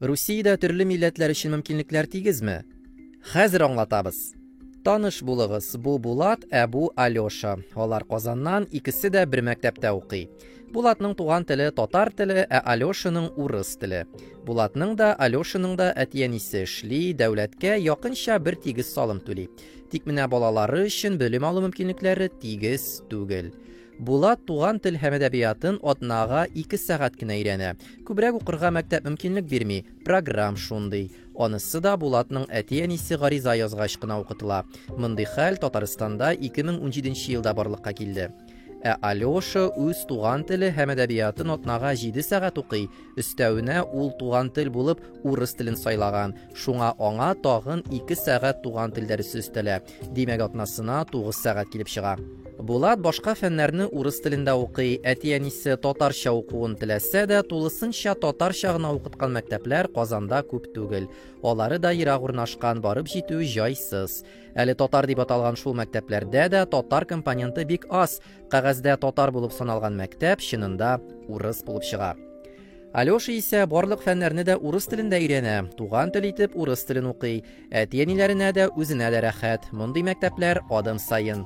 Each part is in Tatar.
Русиядә төрле милләтләр өчен мөмкинлекләр тигезме? Хәзер аңлатабыз. Таныш булыгыз, бу Булат, ә бу Алёша. Алар Казаннан, икесе дә бер мәктәптә укый. Булатның туган теле татар теле, ә Алёшаның урыс теле. Булатның да, Алёшаның да әти-әнисе эшли, дәүләткә якынча бер тигез салым түли. Тик менә балалары өчен белем алу мөмкинлекләре тигез түгел. Булат туган тел һәм әдәбиятын атнага 2 сәгать кенә өйрәнә. Күбрәк укырга мәктәп мөмкинлек бирми, програм шундый. Анысы да Булатның әти-әнисе гариза язгач кына укытыла. Мондый хәл Татарстанда 2017 елда барлыкка килде. Ә Алёша үз туган теле һәм әдәбиятын атнага 7 сәгать укый. Өстәвенә ул туган тел булып урыс телен сайлаган. Шуңа аңа тагын 2 сәгать туган тел дәресе өстәлә. Димәк, атнасына 9 сәгать килеп чыга. Булат башка фәннәрне урыс телендә укый, әти-әнисе татарча укуын теләсә дә, тулысынча татарча гына укыткан мәктәпләр Казанда күп түгел. Алары да ерак урнашкан, барып җитү җайсыз. Әле татар дип аталган шул мәктәпләрдә дә татар компоненты бик аз. Кәгазьдә татар булып саналган мәктәп чынында урыс булып чыга. Алёша исә барлык фәннәрне дә урыс телендә өйрәнә, туган тел итеп урыс телен укый. Әти-әниләренә дә, үзенә дә рәхәт, мондый мәктәпләр адым саен.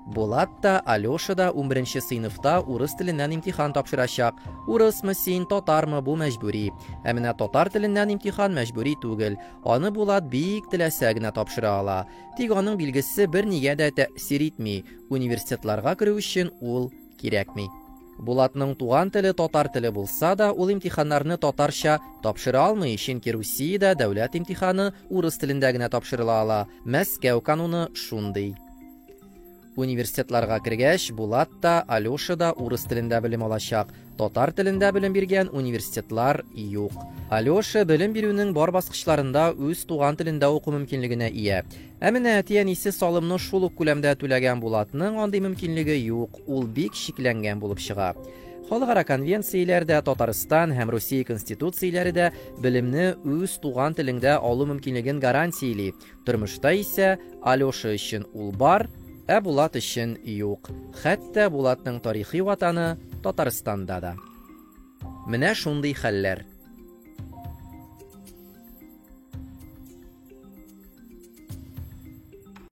Булат та, Алёша да 11 сыйныфта урыс теленнән имтихан тапшырачак. Урысмы син, татармы, бу мәҗбүри. Ә менә татар теленнән имтихан мәҗбүри түгел. Аны Булат бик теләсә генә тапшыра ала. Тик аның билгесе бернигә дә тәэсир итми, университетларга керү өчен ул кирәкми. Булатның туган теле татар теле булса да, ул имтиханнарны татарча тапшыра алмый, чөнки Русиядә дәүләт имтиханы урыс телендә генә тапшырыла ала. Мәскәү кануны шундый. Университетларга кергәч, Булат та, Алёша да урыс телендә белем алачак. Татар телендә белем биргән университетлар юк. Алёша белем бирүнең бар баскычларында үз туган телендә уку мөмкинлегенә ия. Ә менә әти-әнисе салымны шул ук күләмдә түләгән Булатның андый мөмкинлеге юк, ул бик чикләнгән булып чыга. Халыкара конвенцияләр дә, Татарстан һәм Русия конституцияләре дә белемне үз туган телеңдә алу мөмкинлеген гарантияли. Тормышта исә Алёша өчен ул бар, ә Булат өчен юк. Хәтта Булатның тарихи ватаны Татарстанда да. Менә шундый хәлләр.